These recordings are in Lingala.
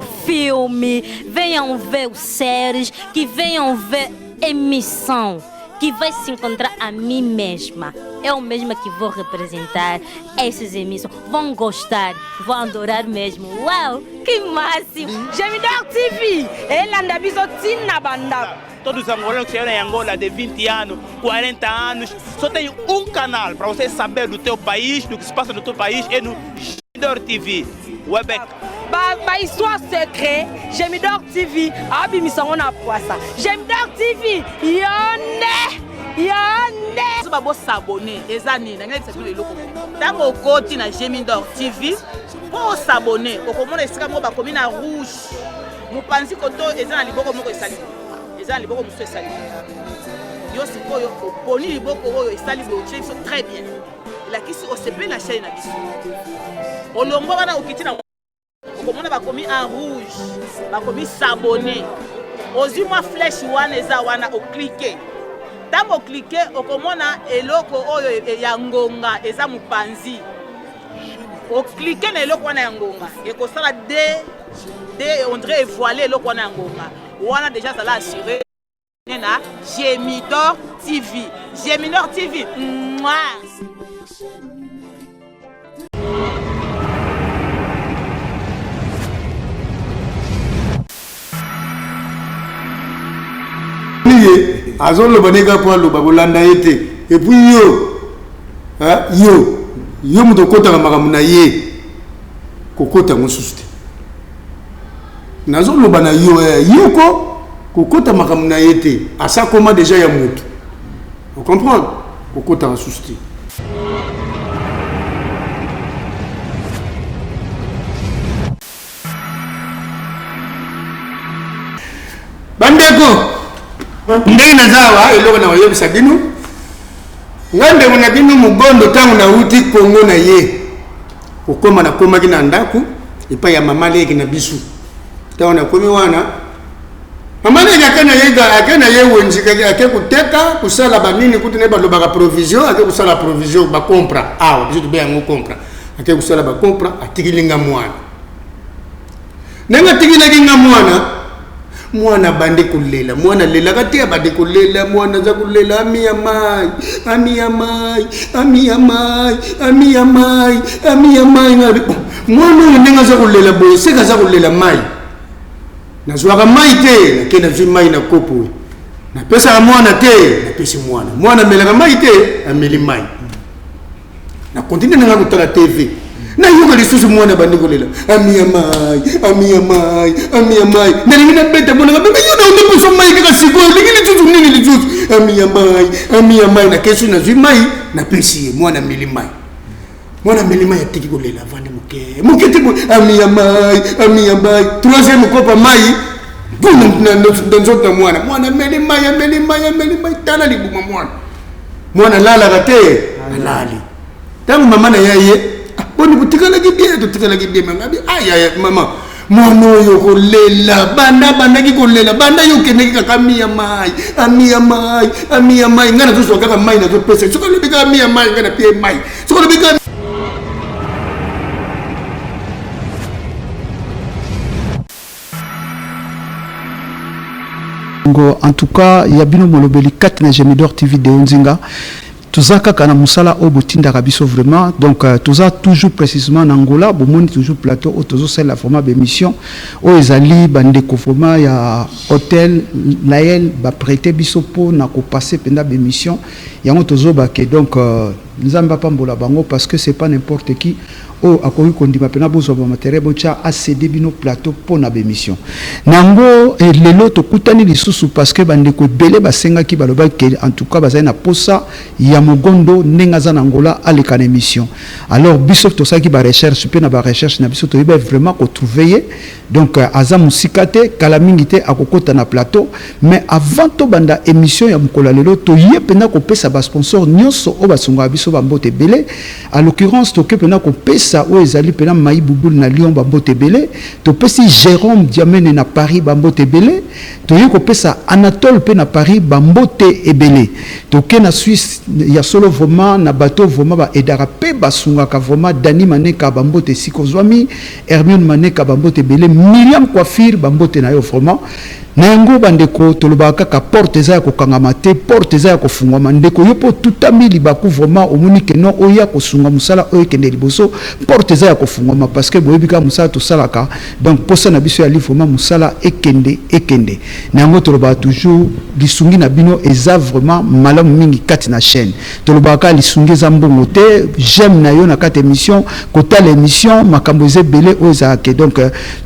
o filme, venham ver o séries, que venham ver emissão, que vai se encontrar a mim mesma. Eu mesma que vou representar essas emissões. Vão gostar, vão adorar mesmo. Uau, que máximo! Gemidor TV elanda biso ntina bandako. Todos os angolanos que chegaram em Angola de 20 anos, 40 anos, só tem um canal para você saber do teu país, do que se passa no teu país, é no Gemidor TV. Webec. Ba, ba histoire secret, Gemidor TV, abimisa ngo na pwasa. Gemidor TV, yonde, yonde. Ba bo s'abonner eza nini? Na ngai bino eloko moko. Tango okoti na Gemidor TV, po s'abonner, okomona esika moko bakomi na rouge. Mopanzi koto eza na liboko moko esali. Eza na liboko mosusu esali. Yo sikoyo oponi liboko oyo esali boye otie biso très bien. Elakisi osepeli na chaîne na biso. Olongwa wana okiti na okomona bakomi en rouge, bakomi s'abonner. Ozwi mwa flèche wana eza wana oklike. Ntango oklike okomona eloko oyo ya ngonga eza mopanzi. Oklike na eloko wana ya ngonga ekosala de de on dirait evoile eloko wana ya ngonga wana déjà zala assuré na Gemidor TV. Gemidor TV. Mouah. Ye azoloba nde kaka mpo aloba kolanda ye te epuis yo yo yo moto okotaka makambo na ye kokota yango susu te nazoloba na yo eh, yo ko kokota makambo na ye te asa koma deja ya motu ocomprendre kokotaka susu te. Bandeko, ndenge naza awa, eloko na koyebisa bino, ngai ndeko na bino Mogondo, ntango nauti Kongo na ye kokoma, nakomaki na ndako epai ya mama leki na biso. Ntango nakomi wana, mama leki ake na ye, ake na ye wenze, ake koteka, kosala banini kutu naye balobaka provision, ake kosala provision bacompra awa biso tobe yango compra, ake kosala bacompra, atikili nga mwana. Ndenge atikelaki nga mwana, mwana abandi kolela, mwana alelaka te, abandi kolela, mwana aza kolela, ami ya mai, ami ya mai, ami ya mai, ami ya mai, ami ya mai. Mwana oyo ndenge aza kolela boye, seke aza kolela mai. Nazwaka mai te, nake nazwi mai na kopo oyo. Napesaka mwana te, napesi mwana. Mwana amelaka mai te, ameli mai. Na continue nanga kotala TV. Nayoka lisusu mwana bandi kolela ami ya mai, ami ya mai, ami ya mai. Nalingi nabeta mwana nga bebe, yo na ondi poso mai kaka sikoyo, olingi lisusu nini lisusu? Ami ya mai, ami ya mai. Nakesi nazwi mai, napesi ye, mwana ameli mai. Mwana ameli mai, atiki kolela, avandi moke moke te boye, ami ya mai, ami ya mai. Troisième kopa mai na nzoto ya mwana, mwana ameli mai, ameli mai, ameli mai, tala libuma mwana. Mwana alalaka te, alali. Ntango mama na ye aye, ah, boni botikalaki bien, totikalaki bien, mama abi, ah, yaya, mama, mwana oyo kolela, banda bandaki kolela, banda yo okendeki kaka ami ya mai, ami ya mai, ami ya mai, ngai nazozwa kaka mai nazopesa, soki alobi kaka ami ya mai, ngai napie mai, soki alobi kaka En tout cas, ya bino molobeli kati na Gemidor TV Deo Nzinga. Toza kaka na musala oyo botindaka biso vraiment. Donc euh, toza toujours précisément na Angola, bomoni toujours plateau oyo tozosala vraiment bémission oyo ezali bandeko vraiment ya hôtel Lael ba prêter biso po na ko passer penda bémission. Yango tozoba ke donc euh, Nzambe apambola bango parce que c'est pas n'importe qui oyo akoki kondima pena bozwa ba materiel botia a ceder bino plateau pona ba emission na yango. Lelo tokutani lisusu parce que bandeko ebele basengaki, balobaki ke en tout cas bazali na posa ya Mogondo ndenge aza na Angola aleka na emission. Alors biso tosalaki ba recherche pe na ba recherche na biso toyebaki vraiment ko trouver ye. Donc aza mosika te, kala mingi te akokota na plateau. Mais avant tobanda emission ya mokolo ya lelo, toye pena kopesa ba sponsors nionso oyo basungaka biso. biso bambote ebele. À l'occurrence, toke mpena kopesa oyo ezali mpena Mai Bubul na Lyon, bambote ebele. Topesi Jérôme Diamene na Paris, bambote ebele. Toye kopesa Anatole mpe na Paris, bambote ebele. Toke na Suisse ya solo vraiment na bato vraiment baaidaka mpe basungaka vraiment. Dani Maneka, bambote esika ozwami. Hermione Maneka, bambote ebele. Miriam Coiffure, bambote na yo vraiment. Na yango bandeko, tolobaka kaka porte eza ya kokangama te, porte eza ya kofungwama. Ndeko, yo mpo otutami libaku vraiment, omoni ke non, oya kosunga mosala oyo ekende liboso, porte eza ya kofungwama, parce que boyebi kaka mosala tosalaka. Donc posa na biso yali vraiment mosala ekende ekende. Na yango tolobaka toujours, lisungi na bino eza vraiment malamu mingi kati na chaîne. Tolobaka kaka lisungi eza mbongo te, j'aime na yo na kati émission, kotala émission, makambo eza ebele oyo ezalaka. Donc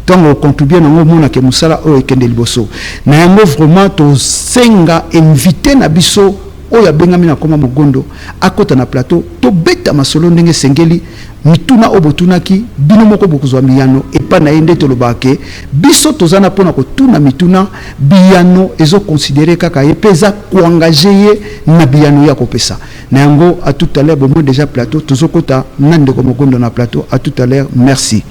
ntango ocontribue nango, omonake mosala oyo ekende liboso. Na yango vraiment tosenga invité na biso oyo abengami na koma Mogondo akɔta na plateau, tobeta masolo ndenge esengeli. Mituna oyo botunaki, bino moko bokozwa miyano epai na ye. Nde tolobaka ke biso toza na mpona kotuna mituna, biyano ezoconsidérer kaka ye mpe eza koengager ye na biyano ya kopesa. Na yango, à tout à l'heure. Bomoi déjà plateau, tozokɔta na ndeko Mogondo na plateau. À tout à l'heure, merci.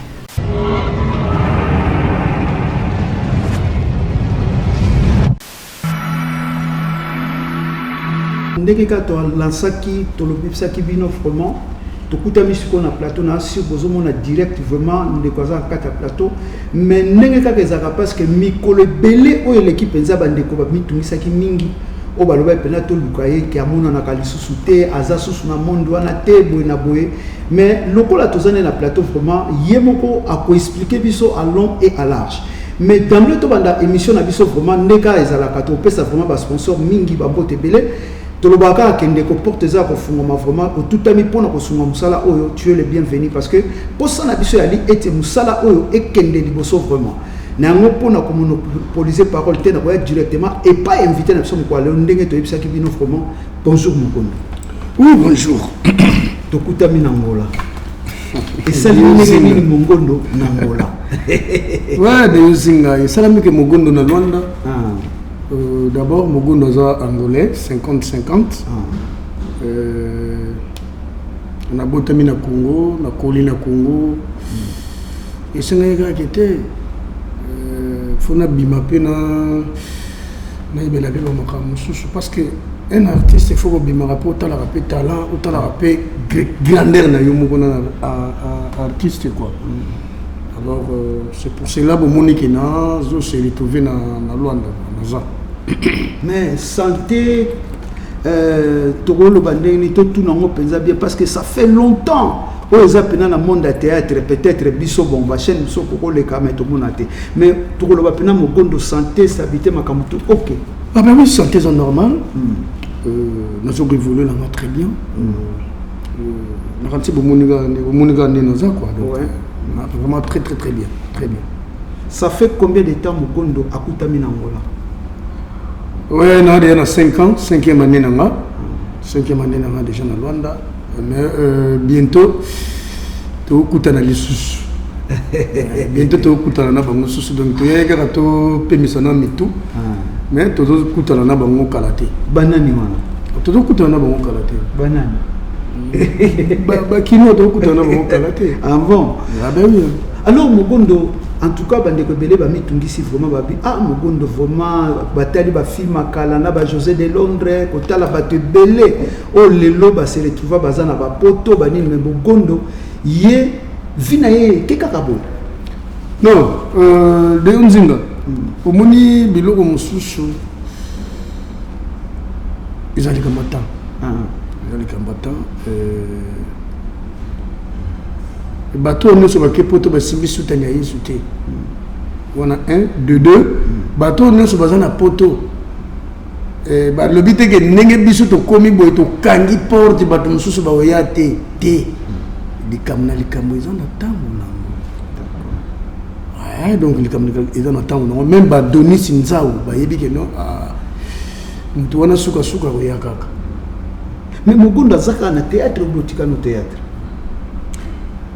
Ndenge kaka tolansaki, tolobisaki bino vraiment, tokutami sikoyo na plateau na sur bozomona direct vraiment ndeko aza na kati ya plateau. Mais ndenge kaka ezalaka, parce que mikolo ebele oyo eleki mpenza, bandeko bamitungisaki mingi oyo balobaki mpenza toluka ye ke amonanaka lisusu te, aza susu na monde wana te, boye na boye. Mais lokola toza nde na plateau, vraiment ye moko akoexpliquer biso à long et à large. Mais d'emblée, tobanda émission na biso vraiment nde kaka ezalaka, topesa vraiment basponsor mingi bambote ebele. Tolobaka kaka kende ko porte eza ya kofungwama. Vraiment otutami mpona kosunga mosala oyo, tu es le bienvenu, parce que mposa na biso yali ete mosala oyo ekende liboso vraiment. Na yango, mpona komonopoliser parole te, nakoya directement epai invité na biso mokolo lelo. Ndenge toyebisaki bino vraiment, bonjour Mokondo. Oui, bonjour. Tokutami na Ngola. Esali ndenge nini Mongondo na Ngola? Ouais, Deyozinga, esalami ke Mogondo na Luanda. D'abord, Mogondo aza angolais 50-50. Nabotami na Congo, nakoli na Congo. Esengaki kaka te fo nabima mpe na nayebela mpe bamakambo mosusu, parce que un artiste, il faut kobimaka mpe otalaka mpe talent, otalaka mpe grandeur na yo moko na artiste quoi. Alors c'est pour cela bomoni ke nazo se retrouver na Luanda, naza. Mais santé, tokoloba ndenge nini? Totuna yango mpenza bien, parce que ça fait longtemps oyo eza mpena na monde ya théâtre. Peut-être biso, bon, bachaîne mosusu kokoleka, mais tomona te. Mais tokoloba mpena Mogondo, santé, stabilité, makambo tout ok? Ah ben oui, santé eza normal. Nazokoévolue nanga très bien. Nakanisi bomoni kaka nde naza quoi. Donc vraiment très très très bien, très bien. Ça fait combien de temps Mogondo akutami na Angola? Ouais, na déjà na 5 ans, cinquième année nanga, cinquième année nanga déjà na Luanda. Mais bientôt tokutana lisusu, bientôt tokutana na bango susu. Donc toyai kaka topemisa na mitu, mais tozokutana na bango kala te. Banani wana? Tozokutana na bango kala te. Banani? Bakino, tokutana na bango kala te. Ah bon? Ah ben oui. Alors Mogondo, en tout cas bandeko ebele bamitungisi vraiment, babi ah, Mogondo vraiment, batali bafilm akala na ba José de Londres, kotala bato ebele oyo lelo base retrouva baza na bapoto banini, mais Mogondo ye vi na ye ke kaka boye. Non, Deo Nzinga, omoni biloko mosusu eza likambo ya temps, eza likambo ya temps. Bato oyo nyonso bake poto basimbi sutani ya Yesu te. Wana 1 2 2. Bato oyo nyonso baza na poto, balobi te ke ndenge biso tokómi boye, tokangi porte, bato mosusu baoya te. Te, likambo na likambo eza na ntango nango. Donc likambo eza na ntango nango. Même badonis nzau bayebi ke non, moto wana sukasuka koya kaka. Mais Mogondo aza kaka na théâtre obi otika no théâtre?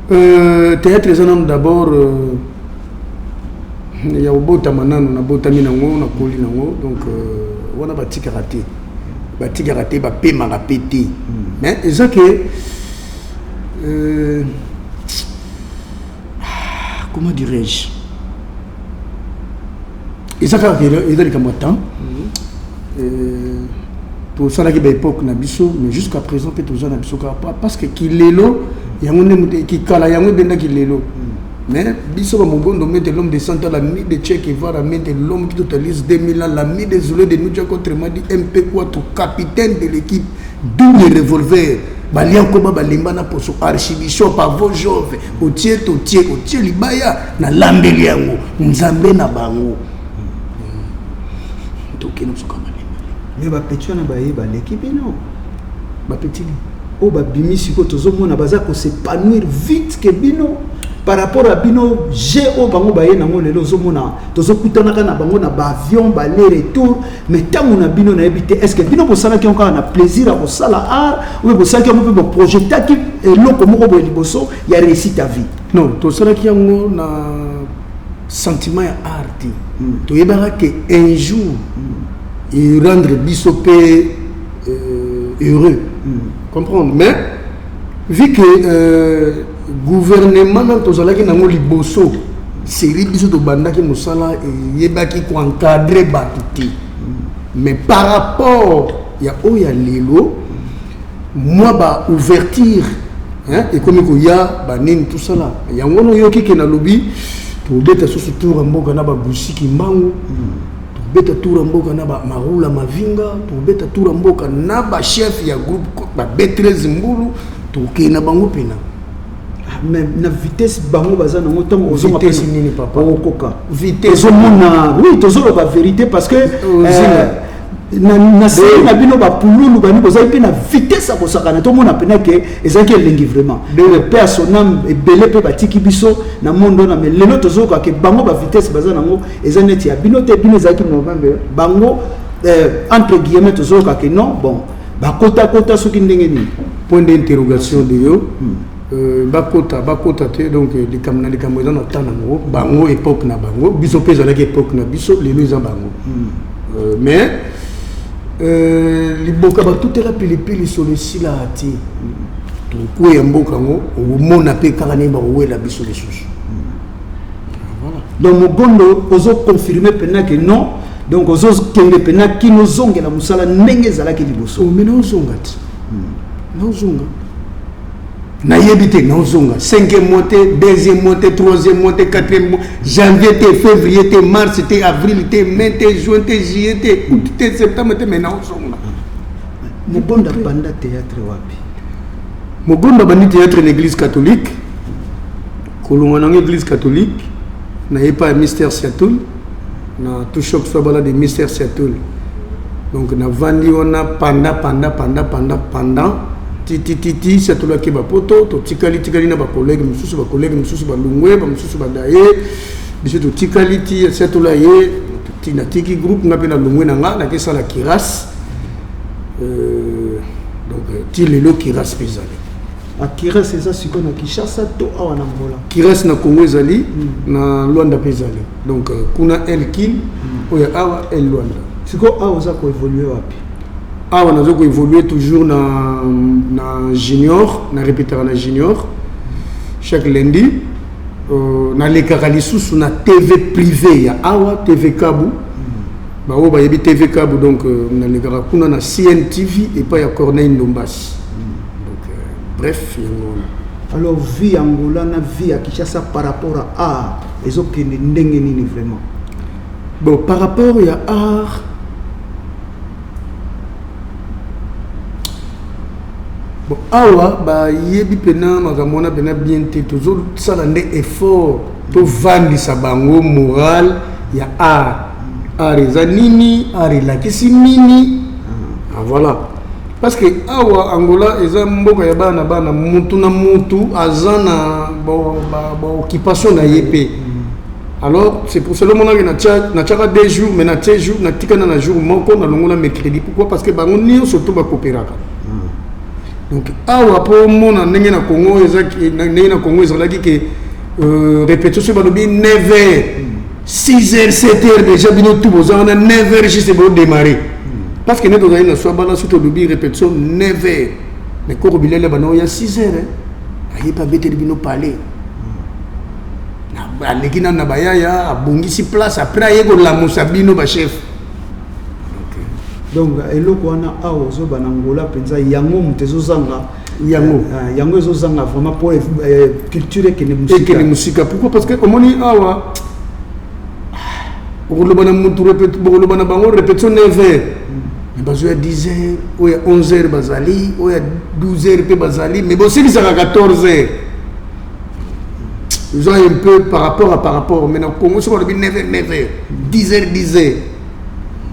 Théâtre eza nano d'abord ya kobotama nano, nabotami nango, nakoli nango. Donc wana batikaka te. Batikaka te, bapemaka mpe te. Mais eza ke comment dirais-je, eza kaka eza likambo ya temps. Tosalaki baépoque na biso, mais jusqu'à présent mpe toza na biso kaka, parce que kilelo yango nde kikala, yango ebendaki lelo. Mais biso bamogondo mete, l'homme de 100 ans, l'ami de Che Guevara mete, l'homme qui totalise 2000 ans, l'ami des Zoulés de Nujak, autrement dit MP Quattro, capitaine de l'équipe double revolver, balia koba balemba na poso, archibishop avo jove, otie totie otie libaya nalambeli yango nzambe na bango, tokende biso kaka malemba. Mais bapetits wana baye baleki bino. Bapetits? Oyo babimi sikoyo, tozomona baza kos'épanouir vite ke bino par rapport à bino. G oyo bango baye nango lelo, ozomona tozokutanaka na bango na baavion baller retour. Mais ntango na bino, nayebi te, est ce que bino bosalaki yango kaka na plaisir ya kosala art, oyo bosalaki yango mpe boprojetaki eloko moko boye liboso ya réussite à vie? Non, tosalaki yango na sentiment ya art te. Toyebaka ke un jour erendre biso mpe heureux, comprendre. Mais vu que gouvernement nano tozalaki nango liboso, série biso tobandaki mosala, eyebaki koencadre bato te. Mais par rapport ya oyo ya lelo, mwa baouverture ekomi koya, banini, tosala yango wana. Oyoki ke nalobi tobeta susu tour ya mboka na bagusiki mbangu, tobeta tour ya mboka na bamarula mavinga, tobeta tour ya mboka na bachef ya groupe ba B13 mbulu, tokende na bango mpena. Mais na vitesse bango baza nango, ntango ozonga, vitesse nini, papa? Okoka. Vitesse? Ozomona, oui, tozoloba vérité, parce que na série na bino bapululu bani bozali mpe na vitesse ya kosakana. Tomona mpena ke ezalaki elengi vraiment, mpe ya sonam ebele mpe batiki biso na monde wana. Mais lelo tozoyoka ke bango bavitesse baza nango eza neti ya bino te. Bino ezalaki novembre, bango entre guillemets tozoyoka ke non, bon, bakotakota soki ndenge nini. Point d'interrogation de yo. Bakota bakota te. Donc likambo na likambo eza na temps nango. Bango époque na bango, biso mpe ezalaki époque na biso, lelo eza bango. Mais liboka batutela pilipili solo esilaka te. Tokweya mboka yango, okomona mpe kaka ndenge bakowela biso lisusu. Donc mogondo ozoconfirme mpena ke non, donc ozokende mpena kino ozongela mosala ndenge ezalaki liboso? Mais naozonga te, naozonga, nayebi te, naozonga cinquième mois te, deuxième mois te, troisième mois te, quatrième mois, janvier te, février te, mars te, avril te, mai te, juin te, juillet te, août te, septembre te, mais naozonga. Mogondo abanda théâtre wapi? Mogondo abandi théâtre na église catholique. Kolongwa nango église catholique, naye pa ya Mister Siatul na Tushok Swabala de Mister Siatul. Donc navandi wana panda panda panda panda pendant titititi. Siatul ake bapoto, totikali tikali na bacollègue mosusu, bacollègue mosusu balungwe, bamosusu badaye, biso totikali ti Siatul aye. Natiki groupe nga mpe nalungwe na nga, nakesala Kiras. Donc ti lelo Kiras mpe ezali. Kiras eza sikoyo na Kinshasa to awa na Angola? Kiras na Congo ezali, na Lwanda mpe ezali. Donc kuna El Kin, oyo awa El Lwanda. Sikoyo awa oza koévolue wapi? Awa naza koévolue toujours na junior, na répétaka na junior chaque lundi. Nalekaka lisusu na TV privé ya awa, TV Kabu, baoyo bayebi TV Kabu. Donc nalekaka kuna na CNTV epai ya Corneille Ndombasi. Donc bref, yango wana. Alors vie ya Angola na vie ya Kinshasa par rapport à art ezokende ndenge nini vraiment? Bon, par rapport ya art, bon, awa bayebi mpena makambo wana mpena bien te. Tozosala nde effort, tovandisa bango moral ya art. Art eza nini? Art elakisi nini? Ah, voilà, parce que awa Angola eza mboka ya bana bana, mutu na mutu aza na baoccupation na ye mpe. Alors c'est pour cela omonaki natiaka 2 jours, mais natie jour, natikana na jour moko, nalongola mercredi. Pourquoi? Parce que bango nyonso to bakopéraka. Donc awa mpo omona ndenge na Congo, ndenge na Congo ezalaki ke répétition soki balobi 9 heures, 6 heures, 7 heures déjà bino tout boza wana, 9 heures juste bodémarrer. Parce que nde tozali na Swabala, soki tolobi répétition 9 heures, mais koko bilele bana oya 6 heures, aye mpe abeteli bino palais, aleki nanu na bayaya, abongisi place, après aye kolamusa bino bachef. Donc eloko wana awa ozoba na Angola mpenza, yango moto ezozanga. Yango. Yango ezozanga vraiment mpo culture ekende mosika. Ekende mosika. Pourquoi? Parce que omoni awa, okoloba na mutu, bokoloba na bango répétition 9 heures, mais bazoya 10 heures, oyo ya 11 heures bazali, oyo ya 12 heures mpe bazali, mais bosilisaka 14 heures. Eza un peu par rapport, mais na Congo, soki balobi 9 heures, 9 heures, 10 heures, 10 heures,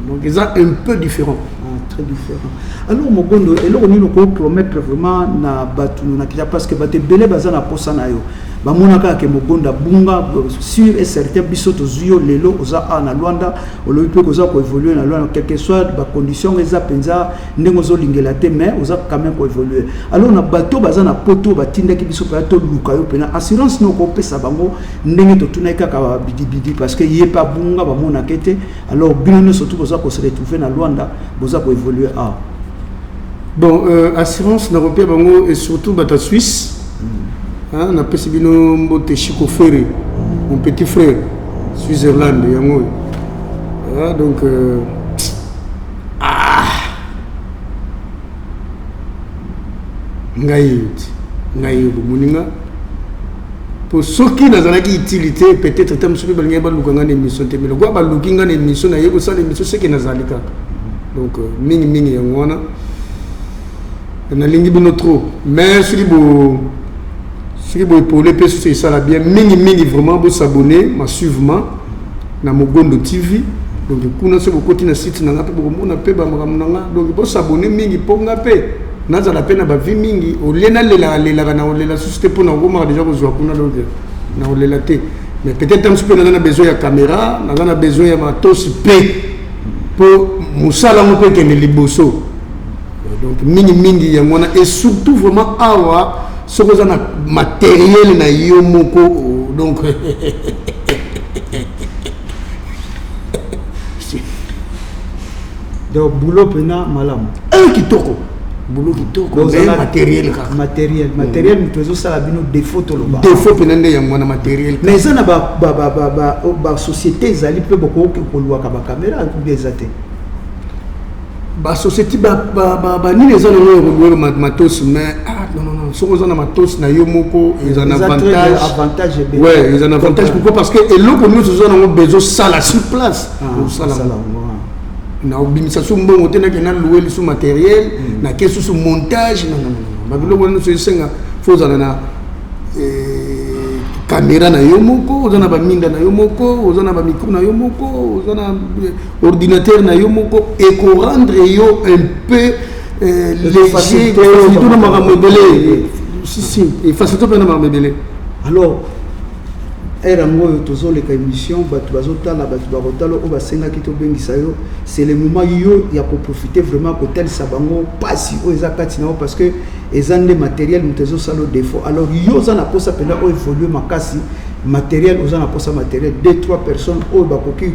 donc eza un peu différent. Ah, très différent. Alors Mogondo, eloko nini okopromettre vraiment na bato na Kinshasa? Parce que bato ebele baza na posa na yo, bamonaka ke Mogondo abunga. Sûr et certain, biso tozwi yo lelo, oza awa na Lwanda, olobi mpe koza koévolue na Lwanda, quelque soit bacondition eza mpenza ndenge ozolingela te, mais oza quand même koévolue. Alors na bato baza na poto, batindaki biso mpenza toluka yo mpena, assurance nini okopesa bango ndenge totunaki kaka babidibidi? Parce que ye mpe abunga, bamonaka te. Alors bino nyonso tu boza kose retrouver na Lwanda, boza koévolue awa. Bon, assurance nakopia bango, et surtout bato ya Suisse, hein, napesi bino mbote. Chico Ferre, mon petit frère, Switzerland, yango oyo. Ah, donc ah, ngai yo ti ngai yo bomoni nga, po soki nazalaki utilité, peut-être ta mosusu mpe balingaki baluka nga na émission te, mais lokola baluki nga na émission, naye kosala émission, seke nazali kaka. Donc mingimingi yango wana, nalingi bino trop. Mais soki boepole mpe soki esala bien mingimingi, vraiment bosabonner massivement na Mogondo TV. Donc kuna soki bokoti na site na nga mpe, bokomona mpe bamakambo na nga. Donc bosabonner mingi mpo nga mpe nazala mpe na bavues mingi. Olie nalelaka lelaka na kolela susu te, mpo na kokomaka déjà kozwa kuna. Donc na kolela te, mais peut-être ntango mosusu mpe naza na besoin ya caméra, naza na besoin ya matosi mpe mpo mosala yango mpe ekende liboso. Donc mingimingi yango wana. Et surtout vraiment awa, soki oza na matériel na yo moko, donc Donc boulot mpena malamu. Kitoko, boulot kitoko, mais matériel kaka. Matériel, matériel moto ezosala bino défaut, toloba. Défaut mpena nde yango wana, matériel. Mais eza na basociété ezali mpe bokoki koluwaka bacaméra mpe eza te? Basociété banini eza nango ya koluwaka matosi, mais ah, non, non, non, soki oza na matosi na yo moko, eza na avantage. Avantage. Ouais, eza na avantage. Pourquoi? Parce que eloko nyonso oza nango besoin osala sur place, osala. Na obimisa so mbongo te, nake nalouer lisu matériel, nake susu montage. Non, non, non, babiloko wana nyonso esenga fo ozala na caméra na yo moko, oza na baminda na yo moko, oza na bamicro na yo moko, oza na ordinateur na yo moko. Ekorendre yo un peu léger, facilité na makambo ebele. Si, si, efacilité mpe na makambo ebele. Alors heure yango oyo tozoleka émission, bato bazotala, bato bakotala oyo basengaki tobengisa yo, c'est le moment yo ya koprofite vraiment kotalisa bango mpasi oyo eza kati na yo, parce que eza nde matériel moto ezosala yo défaut. Alors yo oza na posa mpenza oyo évolue makasi, matériel, oza na posa matériel. Deux, trois personnes oyo bakoki,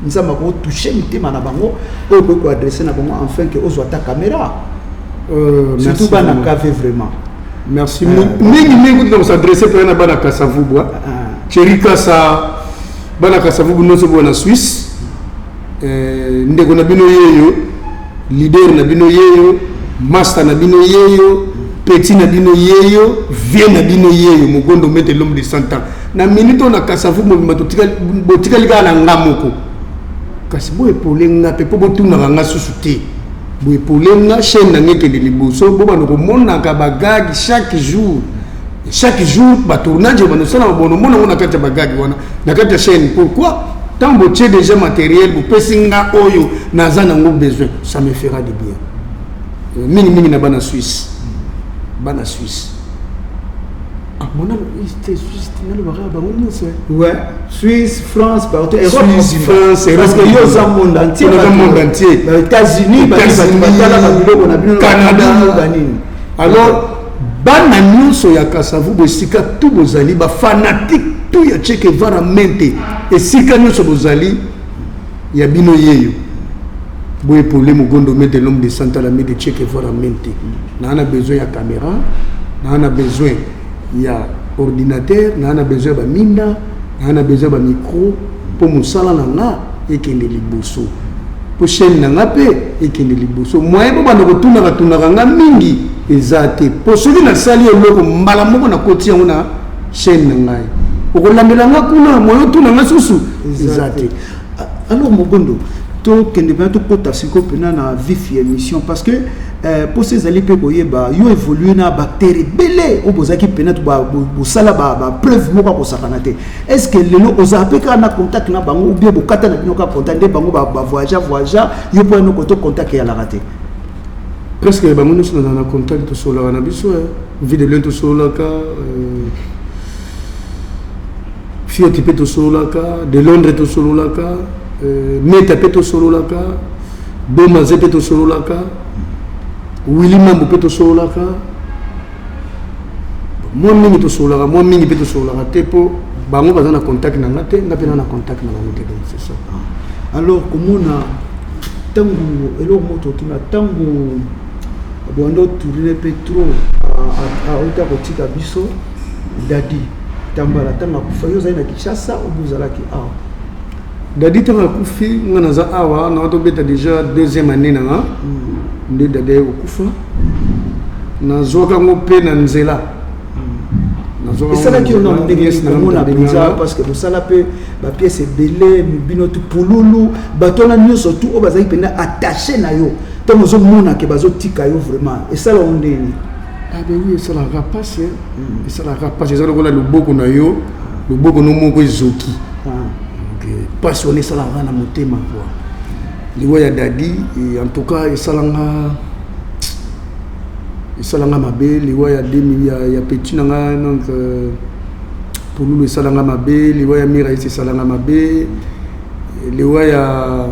Nzambe akotouche mitema na bango, oyo okoki koadresse na bango enfin ke ozwa ata caméra, surtout bana KV vraiment. Merci mingi mingi. Kutu na kosadresse mpenza na bana Kasavubu, Cheri Kasa, bana Kasavubu nyonso boya na Suisse, ndeko na bino yeyo, leader na bino yeyo, master na bino yeyo, petit na bino yeyo, vieux na bino yeyo, Mogondo Mete, l'homme de 100 ans. Na minute oyo na Kasavubu mobimba botikali kaka na nga moko, kasi boepole nga mpe mpo botunaka nga susu te. Boepole nga, chaîne na nga ekende liboso, bobanda komonaka bagag chaque jour, chaque jour batournage banda osala, bono omona ngo na kati ya bagag wana na kati ya chaîne. Pourquoi? Tant botie déjà matériel, bopesi nga oyo naza nango besoin, ça me fera du bien mingimingi na bana Suisse, bana Suisse. Ah, bona te Suisse, nalobaka bango nyonso. Ouais, Suisse, France, partout. Europe. Suisse, France, Europe. Parce que yo oza monde entier. Oza monde entier. États-Unis, batalaka biloko na bino. Canada. Banini. Alors bana nyonso ya Kasavubu, esika tu bozali, bafanatique tu ya Che Guevara Mente, esika nyonso bozali, ya bino yeyo. Boye pole mogondo mete l'homme de santa la mete che Guevara mente. Naa na besoin ya caméra, naa na besoin ya ordinateur, naa na besoin ya baminda, naa na besoin ya bamicro mpo mosala na nga ekende liboso, mpo chaîne na nga mpe ekende liboso. Moyen mpo banda kotunaka tunaka nga mingi eza te, mpo soki nasali eloko mbala moko nakoti yango na chaîne na ngai, okolandela nga kuna, moyen otuna nga susu eza te. Alors Mogondo, tokende mpena, tokɔta sikoyo mpena na vif ya émission, parce que mposa ezali mpe koyeba yo évolue na baacteur ebele oyo bozalaki mpena bosala bapreuve moko akosakana te. Est ce que lelo ozala mpe kaka na contact na bango, ou bien bokata na bino kaka contact nde bango bavoyage voyage, yo mpo yano koto contact eyalaka te? Presque bango nyonso nazala na contact, tosololaka na biso. Vie de loin tosololaka, Fioti mpe tosololaka, de Londres tosololaka, Meta mpe tosololaka, Bomaze mpe tosololaka, Willy Mambo mpe tosololaka. Mwa mingi tosololaka, mwa mingi mpe tosololaka te, mpo bango baza na contact na nga te, nga mpe na na contact na bango te. Donc c'est ça. Alors komona ntango eloko moko totuna, ntango bwanda otourne mpe trop, auta kotika biso Dadi Tambala, ntango akufa, yo ozali na Kinshasa obi ozalaki awa? Dadi ntango akufi, nga naza awa, naa tobeta déjà deuxième année na nga nde Dadi aye kokufa. Nazwaka yango mpe na nzela. Esalaki yo na ndenge komona mpenza, parce que bosala mpe bapièce ebele bino tu, Pululu, bato wana nyonso tu oyo bazalaki mpenza attaché na yo, ntango ozomona ke bazotika yo, vraiment esala yo ndeni? Ah ben oui, esalaka mpasi, esalaka mpasi. Eza lokola loboko na yo, loboko no moko ezoki mpasi wana esalaka na motema kua. Liwa ya Dadi, en tout cas esalanga mabe. Liwa ya demi ya petit na nga, donc Pululu, esalanga mabe. Liwa ya Mirais esalanga mabe. Liwa ya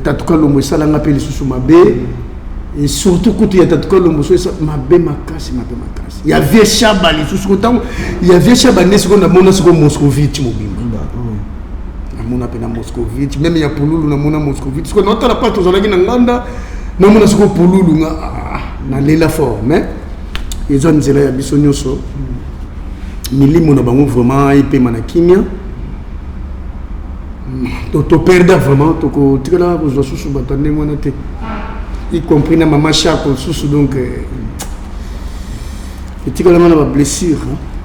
Tatuka Lombo esalanga mpe lisusu mabe. Et surtout kutu ya Tatuka Lombo so esa mabe makasi, mabe makasi. Ya vie Shaba lisusu, ntango ya vie Shaba nde sikoyo namona sikoyo Moscovitch mobimba, namona mpe na Moscovitch même ya Pululu, namona Moscovitch sikoyo, naotala pa tozalaki na nganda, namona sikoyo Pululu nga nalela fort. Mais eza nzela ya biso nyonso. Milimo na bango vraiment epema na kimia. Toperda vraiment, tokotikala kozwa susu bato ya ndenge wana te, y compris na mama Chako susu. Donc etikalanga na bablessure.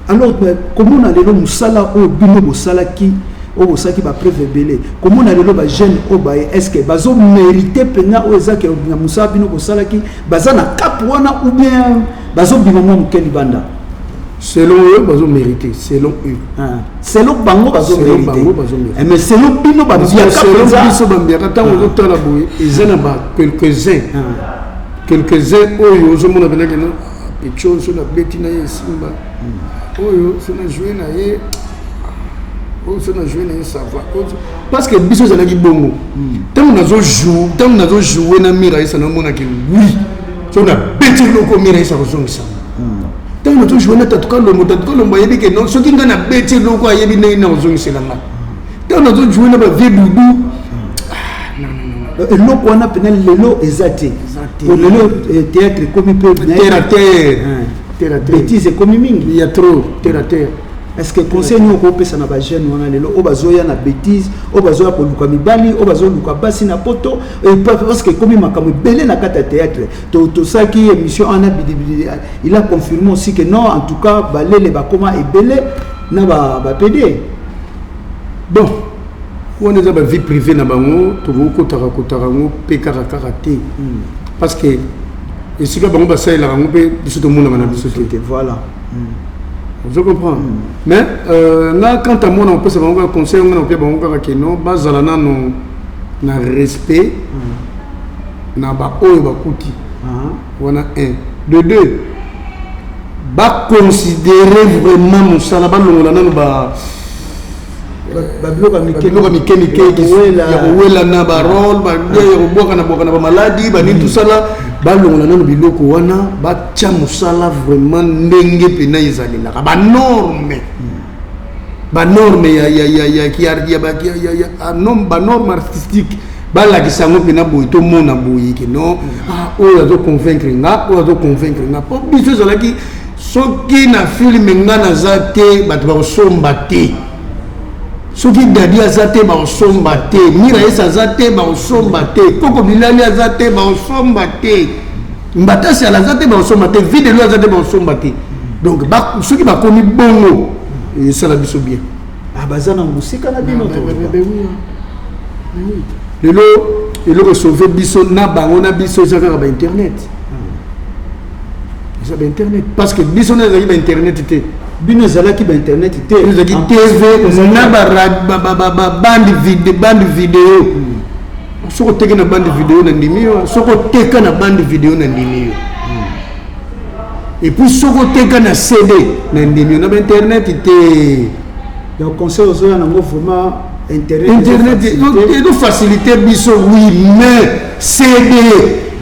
Alors komona lelo mosala oyo bino bosalaki, oyo bosalaki bapreuve ebele, komona lelo bajeune oyo baye, est ce que bazomérite mpenza oyo ezaki na mosala bino bosalaki? Baza na cap wana ou bien bazobima mwa moke libanda? Selon eux bazomérite, selon eux. Ah, selon bango bazomérite, mais selon bino bambiaka? Selon biso bambiaka, ntango ozotala boye, eza na ba quelques-uns, quelques-uns oyo ozomona penake no pecho so nabeti na ye esimba, oyo so na joue na ye, oyo so na joue na ye, ça va. Parce que biso ezalaki bongo, ntango nazojoue, ntango nazojoue na Miraisa, namonaki oui, so nabeti eloko, Miraisa kozongisa. Ntango nazojoue na Tatuka Lombo, Tatuka Lombo ayebi ke non, soki ngai nabeti eloko, ayebi ndenge na kozongisela ngai. Ntango nazojoue na bavie Dudu. Eloko wana mpena lelo eza te. Lelo théâtre ekomi mpe terre à terre, terre à terre, bêtise ekomi mingi. Ya trop terre à terre. Est ce que conseil nini okopesa na bajeune wana lelo oyo bazoya na bêtise, oyo bazoya koluka mibali, oyo bazoluka basi na poto? Parce que ekomi makambo ebele na kati ya théâtre. Tosalaki émission wana, il a confirmé aussi que non, en tout cas balele bakoma ebele na bapd. Bon, wana eza bavie privée na bango, tokokotaka kotaka yango mpe kaka kaka te, parce que esika bango basalelaka yango mpe biso tomonaka na biso te. Voilà. Ozo comprendre? Mais nga, quant à moi, na kopesa bango kaka conseil, nga na kopia bango kaka ke non, bazala nano na respect na baoyo bakuti wana, un de deux, baconsidere vraiment mosala, balongola nano ba babiloko biloko mike mike ya kowelana barole, ya kobwaka na bwaka na bamaladi banini, tosala, balongola nano biloko wana, batya mosala vraiment ndenge mpena ezalelaka banorme. Banorme ya ya ya ya ya ya ya ya banorme artistique, balakisa yango mpena boye, tomona boye ke non, ah, oyo azoconvaincre nga, oyo azoconvaincre nga. Mpo biso ezalaki soki na film nga naza te, bato bakosomba te. Soki Dadi aza te, bakosomba te. Miraes aza te, bakosomba te. Koko Bilali aza te, bakosomba te. Mbatasi ala aza te, bakosomba te. Videlo aza te, bakosomba te. Donc soki bakomi bongo, esala biso bien. Ah, baza na mosika na bino. Lelo eloko esauve biso na bango na biso eza kaka bainternet, eza bainternet, parce que biso na ezalaki bainternet te. Bino ezalaki bainternet te. Ezalaki TV na babande video. Soki oteki na bande video, na ndimi yo. Soki oteka na bande video, na ndimi yo. Et puis soki oteka na CD, na ndimi yo. Na bainternet te. Donc conseil ozoya nango vraiment, internet? Internet ezofacilité biso, oui, mais CD,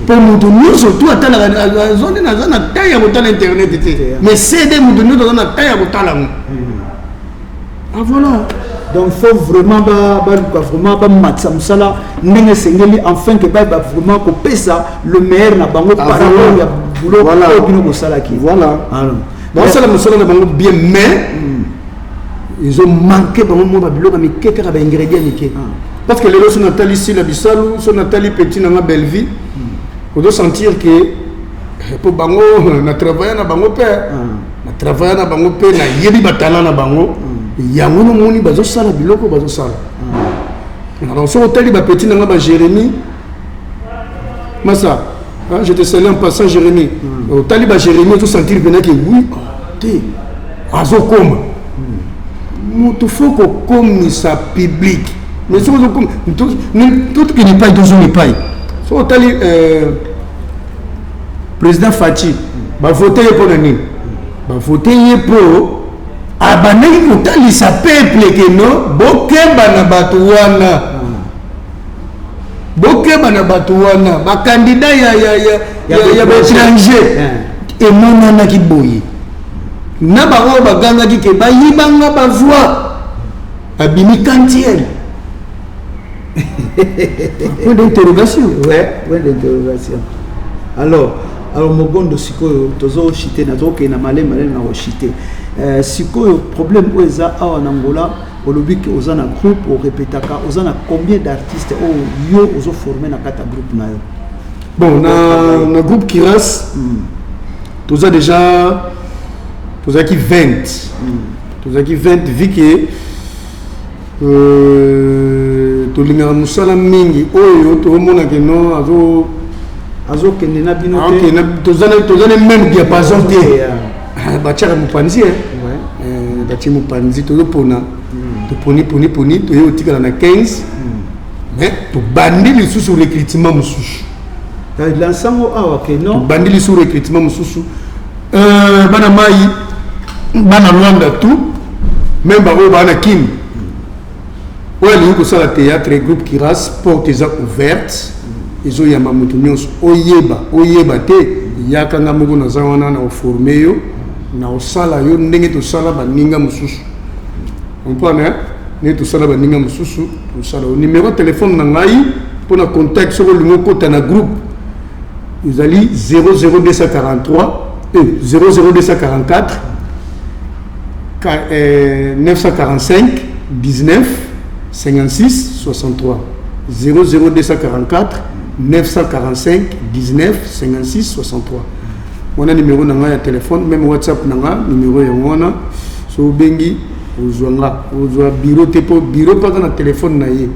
mpo moto nyonso tu atalaka, azwani aza na temps ya kotala internet te, mais CD, moto nyonso aza na temps ya kotala yango. Ah, voilà. Donc faut vraiment baluka vraiment bamatisa mosala ndenge esengeli, enfin ke bayeba vraiment kopesa le meilleur na bango par rapport ya boulot oyo bino bosalaki. Voilà, basala mosala na bango bien, mais ezomanke bango mwa babiloko ya mike, kaka baingrédient mike, parce que lelo so natali Sila Bisalu, so natali petit nanga Bellevie, ozosentir ke mpo bango na travaille na bango mpe na travaille na bango mpe nayebi batalent na bango. Yango nomoni bazosala biloko bazosala. Alors soki otali bapetit nanga, baJérémie Masa, je te salue en passant, Jérémie, otali baJérémie, ozosentir mpena ke oui, te, azokoma moto. Faut kokomisa public, mais soki ozokoma tokende epai, tozonga epai. Soki otali président Fatshi, bavote ye mpo na nini? Bavote ye mpo abandaki kotalisa peuple ke no, bokeba na bato wana, bokeba na bato wana, bacandidat ya baétranger. Emonanaki boye na baoyo bagangaki ke bayibanga bavoix, babimi quantième, point d'interrogation. Ouais, point d'interrogation. Alors Mogondo, sikoyo tozoshite, nazokokende na maleme maleme na koshite. Sikoyo problème oyo eza awa na Angola, olobi ke oza na groupe, orepetaka, oza na combien d'artistes oyo yo ozoforme na kati ya groupe na yo? Bon, na groupe Kiras, toza déjà, tozalaki 20, tozalaki 20. Vu ke tolingaka mosala mingi, oyo toomona ke non, azo azokende na bino te. Toza na même diapason te, batiaka mopanzi, batie mopanzi, tozopona, toponi poni poni, toye kotikala na 15. Mais tobandi lisusu recrutement mosusu. Lansango awa ke non. Tobandi lisusu recrutement mosusu. Bana mai, bana Lwanda, tout même bango baa na Kini, oyo alingi kosala théâtre, groupe Kiras porte eza ouverte, ezoyamba moto nyonso. Oyeba, oyeba te, yaka, nga moko naza wana na oforme yo, na osala yo ndenge tosala baninga mosusu. Comprendre, ndenge tosala baninga mosusu, tosala yo. Numéro ya telefone na ngai mpona contact, soki olingi okota na groupe, ezali 00243 00244 945 19 56 63, 00244 945 19 56 63. Wana numéro na ngai ya telefone, même WhatsApp na nga numéro yango wana. So obengi, ozwa nga, ozwa bureau te, mpo bureau mpe aza na telefone na ye,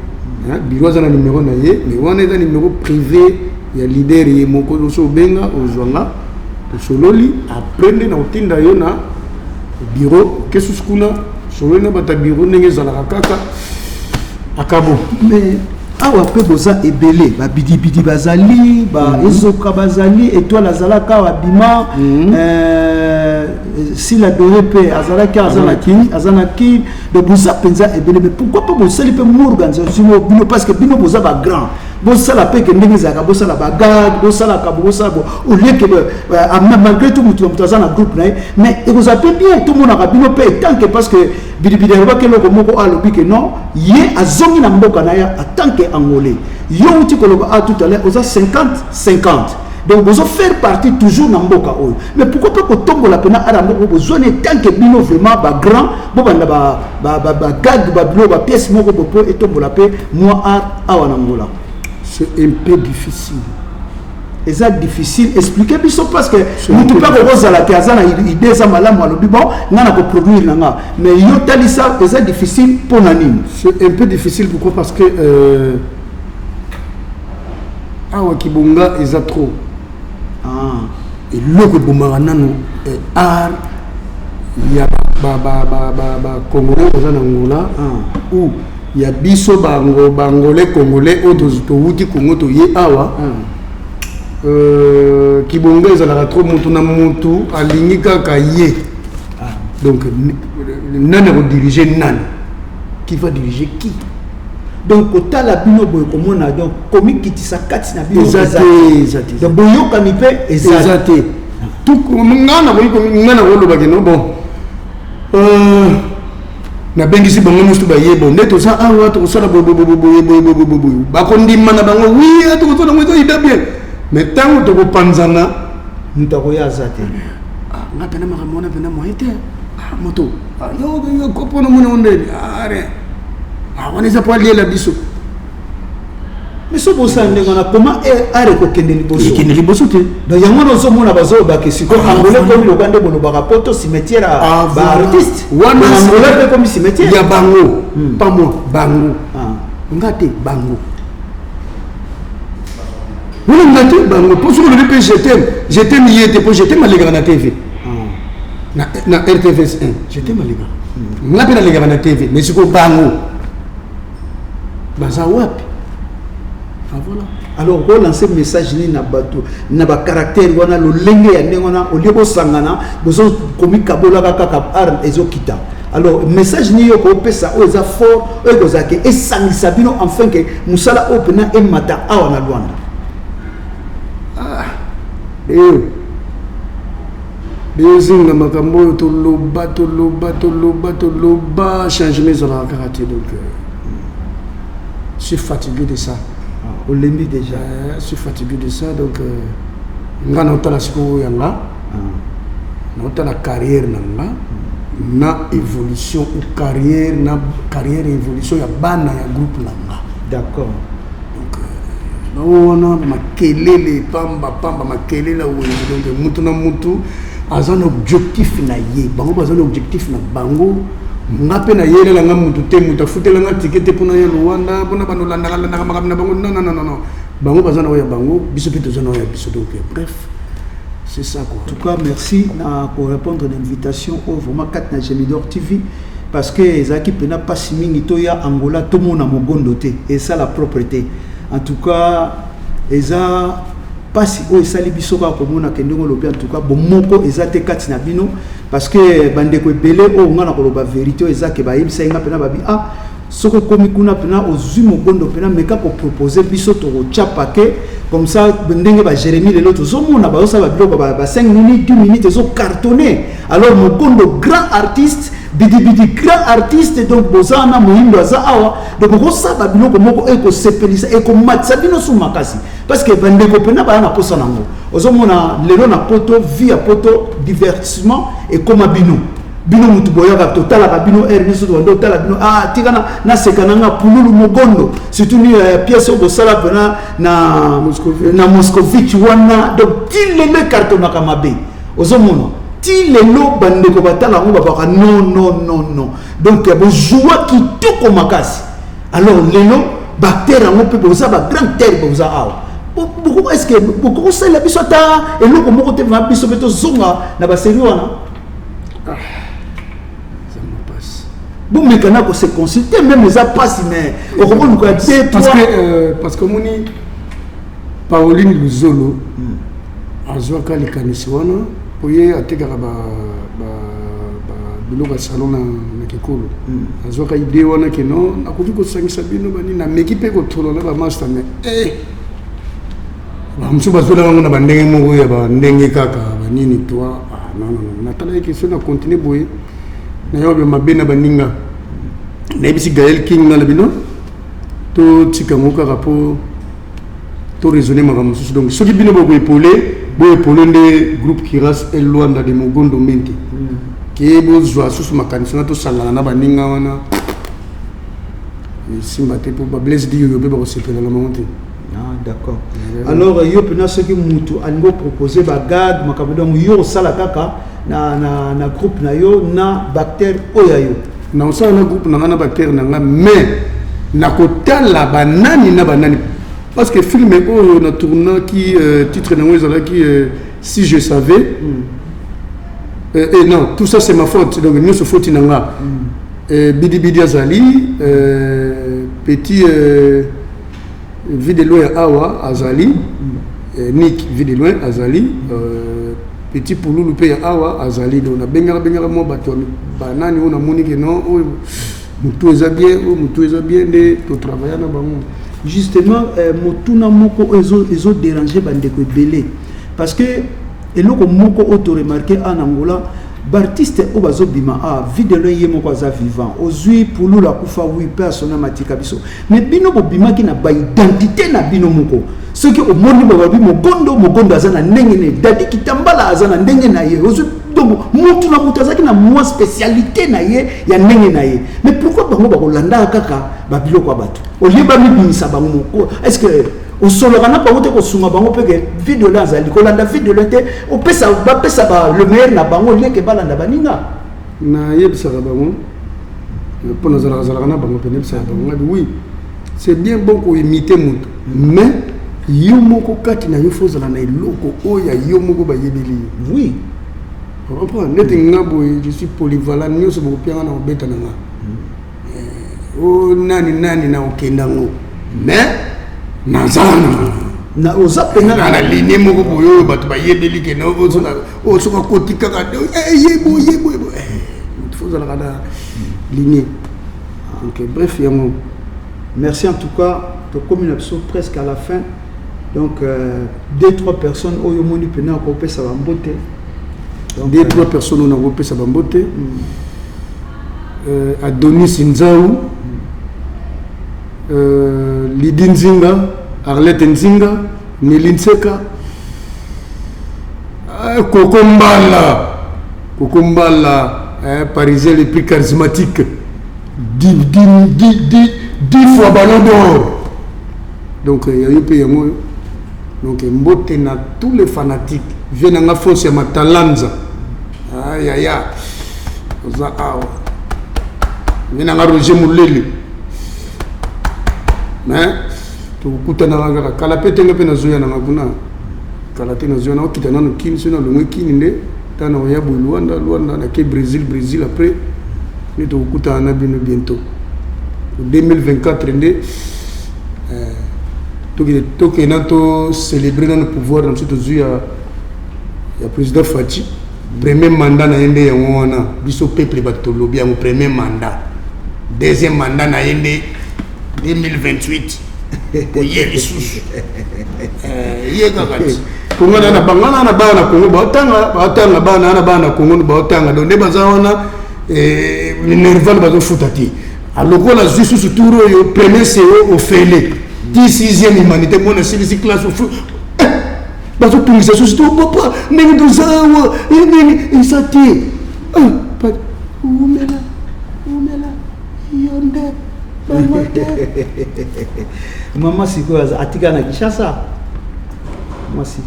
bureau aza na numéro na ye, mais wana eza numéro privé ya leader ye moko. So obenga, ozwa nga, tosololi. Après nde na kotinda yo na bureau, oke susu kuna, sololi na bato ya bureau ndenge ezalaka kaka akabo. Mais awa mpe boza ebele, babidibidi bazali, ba ezoka bazali, Étoile azalaka awa, bima, Sila Dore mpe azalaki, aza na Kini. Donc boza mpenza ebele, mais pourquoi mpe bosali mpe mo organisation bino? Parce que bino boza bagrand. Bosala mpe ke ndenge ezalaka, bosala bagag, bosalaka bo, bosala bo, au lieu que malgré tout moto na moto aza na groupe na ye, mais ekozala mpe bien tomonaka bino mpe tant que, parce que Bidibidi alobaki eloko moko, alobi ke non, ye azongi na mboka na ye en tant que Angolais. Yo uti koloba a tout à l'heure, oza 50 50, donc bozo faire partie toujours na mboka oyo. Mais pourquoi pas kotombola mpena ara moko bozwani tant que bino vraiment bagrand, bobanda bagag, babilo, bapièce moko bo po etombola mpe mwa art awa na Angola? C'est un peu difficile. Eza difficile, expliquer biso, parce que mutu mpe akokozala te, aza na idée, eza malamu, alobi bon, nga na koproduire na nga, mais yo talisa, eza difficile mpo na nini? C'est un peu difficile, pourquoi? Parce que awa kibonga eza trop. Eloko ebomaka nano art ya Bacongolais baza na Angola ou ya biso bango Bangolais, Congolais oyo towuti Congo, toye awa, kibonga ezalaka trop. Mutu na mutu alingi kaka ye. Donc nani akodirige nani? Qui va diriger qui? Donc kotala bino boye, komona, donc komikitisa kati na bino eza te, eza te. Donc boyokani mpe eza te. Nga nakoki, nga nakolobaki no, bon, nabengisi bango nyonso, baye, bon, nde toza awa, tokosala boye boye boye boye boye. Bakondima na bango, oui, tokosala yango, eza idée bien, mais ntango tokopanzana, moto akoya aza te. Nga mpena makambo wana mpena moye te. Moto yo kopona mona ngo ndeni rien, wana eza po aliela biso. Mais so bosala ndenge wana, comment art ekokende liboso? Ekende liboso te. Donc yango wana ozomona bazolobaka sikoyo Angola ekomi lokola nde bolobaka poto, cimetière ya baartiste. Wana Angola mpe ekomi cimetière. Ya bango, pas moi, bango. Nga te, bango wana, nga te, bango. Mpo soki olobi mpe je t'aime, je t'aime ye te, mpo je t'aime alekaka na TV, na RTVS 1, je t'aime alekaka, nga mpe nalekaka na TV, mais sikoyo bango baza wapi? Ah, voilà. Alors kolancer message nini na bato na bacaractère wana, lolenge ya ndenge wana, olie bosangana, bozokomikabolaka kaka, art ezokita? Alors message nini yo koopesa oyo eza fort, oyo ekozala ke esangisa bino, enfin ke mosala oyo mpena emata awa na Lwanda? Eyo beyozinga makambo oyo toloba, toloba, toloba, toloba, changement ezalaka kaka te. Donc je suis fatigué de ça. Ah, olembi déjà? Je suis fatigué de ça. Donc nga naotala sikoyo ya nga, naotala carrière na nga na évolution ou carrière na carrière, évolution ya bana ya groupe na nga. Donc bango wana makelele pamba pamba, makelele ya wenze. Donc mutu na mutu aza na objectif na ye, bango baza na objectif na bango, nga mpe nayelela nga mutu te, mutu afutela nga ticket te mpona ya Luanda, mpona bando landaka landaka makambo na bango. Non, non, non, non, bango baza na oyo ya bango, biso mpe toza na oyo ya biso. Donc bref, c'est ça quoi. En tout cas, merci na korépondre na invitation oyo vraiment kati na Gemidor TV, parce que ezalaki mpena mpasi mingi toya Angola, tomona mogondo te, esala propre te. En tout cas eza mpasi oyo esali biso kaka komona ke ndenge olobi, en tout cas bomoko eza te kati na bino, parce que bandeko ebele oyo nga na koloba vérité oyo eza ke bayebisaki nga mpena, babi: "Ah, soki okomi kuna mpena, ozwi mogondo mpena, meka kopropose biso, tokotya paquet comme ça." Ndenge baJérémi lelo tozomona bazosala babiloko ba 5 minutes, 10 minutes, ezocartonne. Alors mogondo grand artiste, Bidibidi grand artiste, donc boza wana, moyindo aza awa, donc okosala babiloko moko ekosepelisa, ekomatisa bino su makasi, parce que bandeko mpena baya na posa nango. Ozomona lelo na poto, vie ya poto, divertissement ekóma bino. Bino mutu boyaka, totalaka bino heure nyonso, tobanda otala bino. Ah, tika naseka na nga pululu mogondo, surtout ni pièce oyo bosala mpena na Moscovitch wana. Donc ti lelo ekartonaka mabe, ozomona ti lelo bandeko batala yango, babaka: "Non, non, non, non." Donc bozwa kitoko makasi. Alors lelo baacteur yango mpe boza bagrand acteur, boza awa, est ce que bokokosalela biso ata eloko moko te, biso mpe tozonga na basérie wana? Bomeka na kose consulter, même eza mpasi, mais okokoluka te. Parce que omoni Pauline Luzolo azwaka likanisi wana po ye atekaka biloko ya salon na Moto ekolo azwaka idée wana ke non, nakoki kosangisa bino banini. Nameki mpe kotolola bamaster, mais bamosusu bazwelaka yango na bandenge moko ya bandenge kaka banini toi. Ah, non, non, non. Natalaki question na continue boye, nayoba mabe na baninga. Nayebisi Gael King nga na bino, totika yango kaka mpo toraisonne makambo mosusu. Donc soki bino bokoepole, boepole nde groupe Kiras El Luanda de Mogondo Mente, ke bozwa susu makanisi wana, tosangana na baninga wana, esimba te, mpo bablaise diyoyo mpe bakosepela na bango te. Ah, d'accord. Alors yo mpena, soki mutu alingi opropose bagag, makambo, donc yo osala kaka na groupe na yo na baacteur oyo ya yo? Na osala na groupe na nga na baacteur na nga, mais nakotala banani na banani, parce que film oyo na tournaki, titre nango ezalaki Si je savais. Et non, tout ça c'est ma faute, donc nyonso faute na nga. Bidi Bidi azali, petit Vie de loin awa azali, Nick Vie de loin azali, petit Pululu mpe ya awa azali. Donc nabengaka bengaka mwa bato banani oyo namoni ke non, oyo motu eza bien, oyo motu eza bien, nde totravailla na bango. Justement, motuna moko oyo ezodérange bandeko ebele, parce que eloko moko oyo toremarquer a na Angola, baartiste oyo bazobima a videlo, ye moko aza vivant, ozwi Pululu akufa, wi mpe asona matika biso, mais bino bobimaki na baidentité na bino moko. Soki omoni bababi Mogondo, Mogondo aza na ndenge na ye, Dadi Kitambala aza na ndenge na ye, ozwi, donc mutu na mutu azalaki na mwa spécialité na ye ya ndenge na ye. Mais pourquoi bango bakolandaka kaka babiloko ya bato olie bamibimisa bango moko? Est ce que osolaka na bango te, kosunga bango mpe ke videlo azali kolanda videlo te, opesa bapesa ba le meilleur na bango lieke balanda baninga? Nayebisaka bango, mpo nazalaka zalaka na bango mpe nayebisaka bango ngabi: oui, c'est bien bon koimite moto, mais yo moko kati na yo fo ozala na eloko oyo ya yo moko bayebeli yo. Comprendre neti nga boye, je suis polyvalent, nyonso bokopianga na kobeta na nga o nani nani na kokenda yango, mais naza na oza mpena na ligne moko boye oyo bato bayebeli ke oyo soki akoti kaka yebo yebo yebo, moto fo ozalaka na ligne. Donc bref, yango. Merci en tout cas. Tokomi na biso presque à la fin, donc deux trois personnes oyo omoni mpena akopesa bambote. Deux trois personnes oyo nakopesa bambote: Adonis Nzau, Lidi Nzinga, Arlette Nzinga, Neli Nseka, Koko Mbala, Koko Mbala, parisien le plus charismatique, 10 fois ballon d'or. Donc yayo mpe yango. Donc mbote na tous les fanatiques. Vie nanga Fonce ya Matalanza, ayaya, oza awa. Vie nanga Roger Molele, mais tokokutanaka kaka kala mpe tenga mpe nazoya nanga kuna kala te. Nazoya, naokita nano Kini. Soki nalongwe Kini, nde ntango nakoya boye Luanda, Luanda nake Brésil, Brésil après nde tokokutana na bino bientôt 2024 nde tokende tocélébrer nano pouvoir na biso tozwi ya président Fatshi, premier mandat na ye nde yango wana. Biso peuple bato tolobi yango, premier mandat. Deuxième mandat na ye nde 2028, oye lisusu ye kaka ti Kongo na bango wana na bana na Kongo baotanga, baotanga bana wana, bana na Kongo baotanga. Donc nde baza wana, minerval bazofuta te. Alokola azwi susu tour oyo, premier CO ofele ti sixième humanité, mona asilisi classe, bazotungisa susu to papa ndenge toza awa, nini eza te. Umela umela, yo nde bango te. Mama sikoyo atika na Kinshasa, mwasi?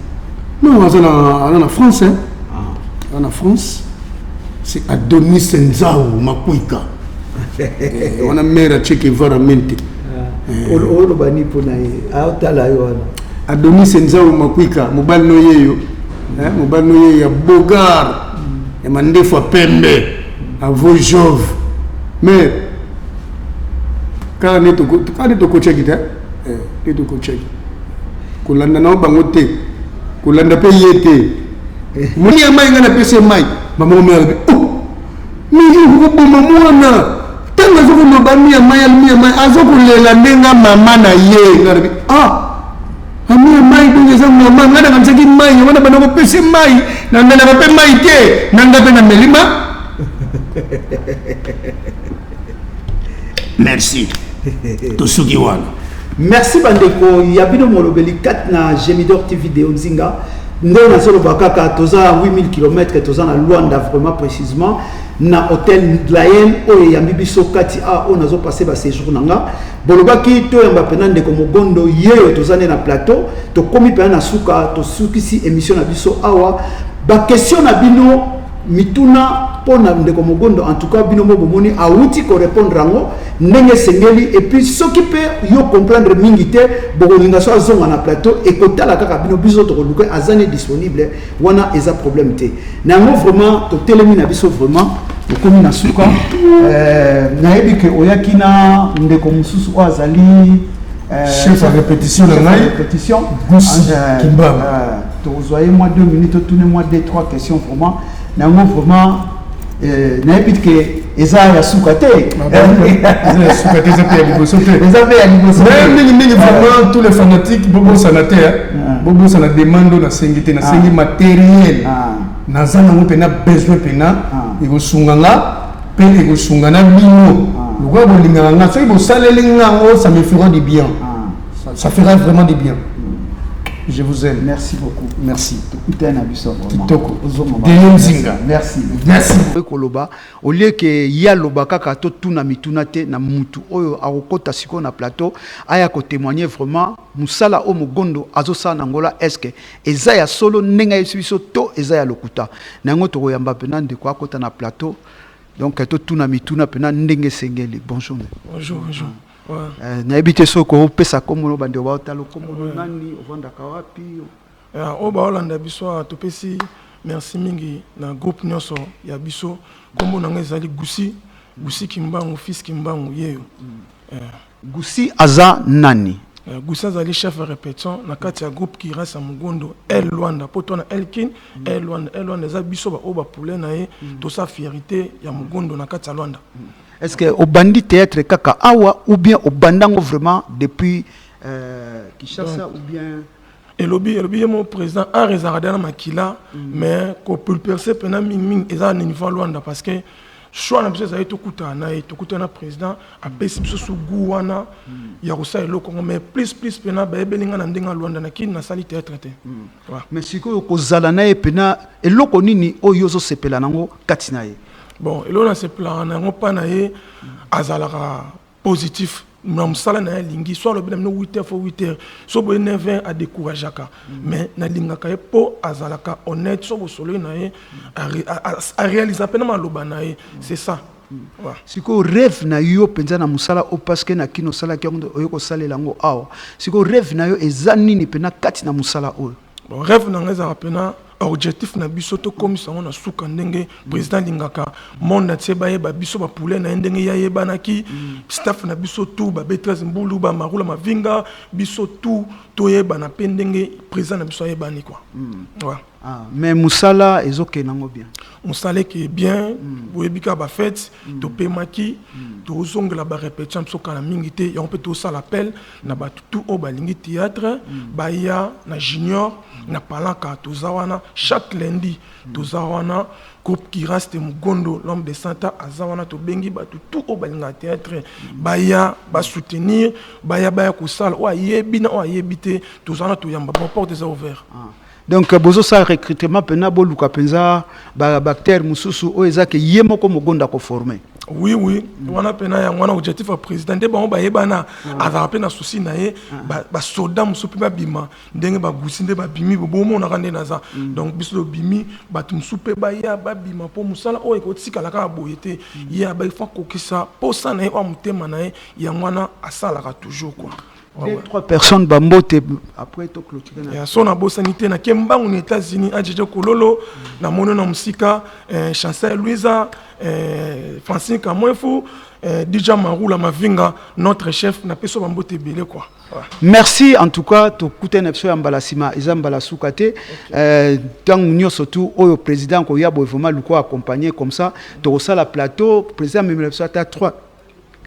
Non, aza na France, hein? Ah. Aza na France, c'est Adonis Nzau Makwika wana, mare acheke vara mente. Oloba ni mpona ye aotala yo wana? Adonis Nzau Makwika, mobali no yeyo, mobali no yeyo ya bogar ya mandefu ya pembe avo jove, mais kaka nde tokotiaki te, nde tokotiaki kolanda nao bango te, kolanda mpe ye te. Moni ya mai, ngai napesi ye mai, bamoko me alobi: oh, Mais yo okoboma mwana ntango azokoloba miya mai miya mai azokolela ndenge mama na ye. Nga nalobi ah, amiya mai donc eza mama. Nga nakanisaki mai yango na banda kopesa mai, namelaka mpe mai te, na nga mpe nameli ma. Merci, tosuki wana. Merci bandeko ya bino molobeli kati na Gemidor TV Deo Nzinga. Nde nazoloba kaka toza 8000 km, toza na Luanda, vraiment précisément na hôtel Layen oyo eyambi biso kati a oyo nazopase baséjour na nga. Bolobaki toyamba mpena ndeko Mogondo yeyo, toza nde na plateau. Tokomi mpena na suka, tosukisi émission na biso awa. Baquestion na bino, mituna mpo na ndeko Mogondo, en tout cas bino mo bomoni awuti korépondre yango ndenge esengeli. Et puis soki mpe yo comprendre mingi te, bokolinga so azonga na plateau, ekotala kaka bino. Biso tokoluka, aza ne disponible wana, eza problème te na yango. Vraiment totelemi na biso, vraiment tokomi na suka. Nayebi ke oyaki na ndeko mosusu oyo azali chef ya répétition na ngai. Répétition. Gusi Kimbangu. Tokozwa ye mwa 2 minutes, totune mwa 2 3 questions. Vraiment na yango, vraiment nayebi ke eza ya suka te. Eza ya suka te, eza mpe ya liboso te. Eza mpe ya liboso. Mais mingimingi, vraiment, tous les fanatiques, bobosana te, bobosana demande oyo nasengi te. Nasengi matériel, naza nango mpena besoin mpena. Ekosunga nga mpe ekosunga na bino lokola bolingaka nga. Soki bosaleli nga yango, ça me fera du bien, ça fera vraiment du bien. Je vous aime. Merci beaucoup. Merci. Tokutani na biso vraiment. Kitoko. Ozonga. Dele Nzinga. Merci. Merci. Koloba au lieu ke ye aloba kaka, totuna mituna te na mutu oyo akokɔta sikoyo na plateau, aya kotémoigner vraiment mosala oyo Mogondo azosala na Angola. Est ce que eza ya solo ndenge ayebisi biso to eza ya lokuta? Na yango tokoyamba mpena ndeko akɔta na plateau, donc totuna mituna mpena ndenge esengeli. Bonjour. Bonjour, bonjour. Ouais. Nayebi te soki opesa kombono, bandeko baotala kombono nani, ovandaka wapi? Oyo baolanda biso awa, topesi merci mingi na groupe nyonso ya biso. Nkombo na ngai ezali Gusi, Gusi Kimbangu, fils Kimbangu yeyo. Gusi aza nani? Gusi azali chef ya répétition na kati ya groupe Kiras ya Mogondo El Lwanda, mpo to na Elkin El Lwanda. El Lwanda eza biso baoyo bapule na ye, tosa fierté ya Mogondo na kati ya Lwanda. Est ce que obandi théâtre kaka awa ou bien obandango vraiment depuis Kinshasa ou bien? Elobi ye mo président, art ezalaka da na makila, mais kopulperse mpena mingimingi eza na niveau ya Lwanda, parce que choix na biso ezali tokutana na ye. Tokutana na président, apesi biso su goût wana ya kosala eloko yango. Mais plus plus mpena bayebeli ngai na ndenge ya Lwanda. Na Kini nasali théâtre te. Ouais. Mais sikoyo kozala na ye mpena, eloko nini oyo ozosepela nango kati na ye? Bon, eloko nasepelaka na yango mpa na ye, azalaka positif na mosala na ye. Alingi so alobi na bino 8 heures, fo 8 heures. So boye 9 heures, adécourageaka. Mais nalingaka ye mpo azalaka honnête. So bosololi na ye, aréalisa mpe na maloba na ye, c'est ça. Ouais. Sikoyo rêve na yo mpenza na mosala oyo, parce que na Kino osalaki yango, oyo kosalela yango awa, sikoyo rêve na yo eza nini mpena kati na mosala oyo? Bon, rêve na ngai ezalaka mpena objectif na biso tokomisa yango na suka ndenge président alingaka monde atie bayeba biso bapule na ye, ndenge ye ayebanaki. Staff na biso tout, ba B13 Mbulu, bamarula Mavinga, biso tout toyebana mpe ndenge président na biso ayebani quoi. Ouais. Ah, mais mosala ezokende yango bien? Mosala eke bien. Boyebi kaka bafete, topemaki, tozongela barépétition biso kala mingi te. Yango mpe tosala appel na bato tout oyo balingi théâtre, baya na Junior na Palanka. Toza wana chaque lundi, toza wana. Groupe Kiraste Mugondo, l'homme de Santa, aza wana. Tobengi bato tout oyo balingaka théâtre, baya basoutenir, baya kosala. Oyo ayebi na oyo ayebi te, toza wana, toyamba bon, porte eza ouvert. Ah. Donc bozosala recrutement mpena, boluka mpenza baacteur mosusu oyo eza ke ye moko Mogondo akoforme? Oui, wana mpena yango wana objectif ya président. Nde bango bayebana, azalaka mpe na souci na ye basoda mosusu mpe babima ndenge bagusi nde babimi. Bomonaka nde naza, donc biso tobimi, bato mosusu mpe baya babima, mpo mosala oyo ekotikala kaka boye te. Ye abai fa kokisa posa na ye oyo motema na ye, yango wana asalaka toujours quoi. Deux, trois personnes bambote, après toclôturer na Ya so nabosani te, nake mbangu na États-Unis, ajeje Kololo, namoni na mosika, Chancel Louisa, Francine Kamwefu, Dija Marula Mavinga, notre chef, napesi yo bambote ebele quoi. Ouais. Merci en tout cas. Tokutana na biso ya mbala nsima, eza mbala suka te. Ntango nyonso tu oyo président koya boye, vraiment luko accompagner comme ça, tokosala plateau, président amemela biso ata 3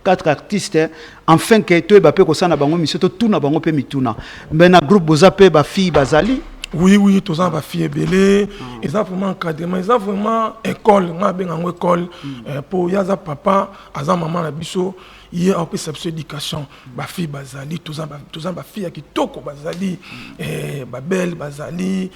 quatre artistes, hein, enfin ke toyeba mpe kosala na bango mission, totuna bango mpe mituna. Me na groupe boza mpe bafille bazali? Oui, toza na bafille ebele. Eza vraiment encadrement, eza vraiment école. Nga abenga yango école, mpo ye aza papa, aza mama na biso, ye apesa biso éducation. Bafille bazali, toza na bafille ya kitoko bazali, babele bazali,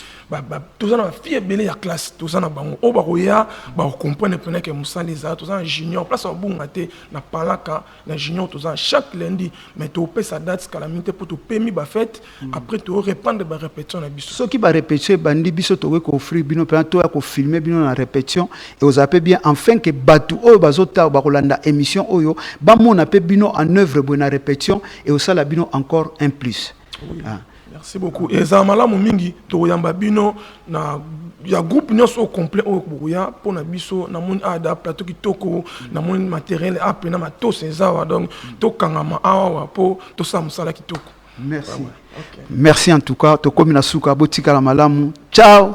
toza na bafille ebele ya classe. Toza na bango oyo bakoya, bakocomprendre mpena ke mosala ezala. Toza na junior, place babunga te na Palaka na junior. Toza na chaque lundi, mais topesa date kala mingi te mpo topemi bafête, après toreprendre barépétition na biso. Soki barépétition ebandi, biso tokoki koofrir bino mpena toya kofilme bino na répétition, ekozala mpe bien, enfin ke bato oyo bazotala, bakolanda émission oyo, bamona mpe bino en œuvre boye na répétition, ekosala bino encore un plus. Ah. Merci beaucoup, eza malamu mingi. Tokoyamba bino na ya groupe nyonso au complet oyo bokoya mpo na biso. Namoni ada plateau kitoko, namoni matériel ape na matos eza awa, donc tokangama awa mpo tosala mosala kitoko. Merci, merci en tout cas. Tokomi na suka, botikala malamu, ciao.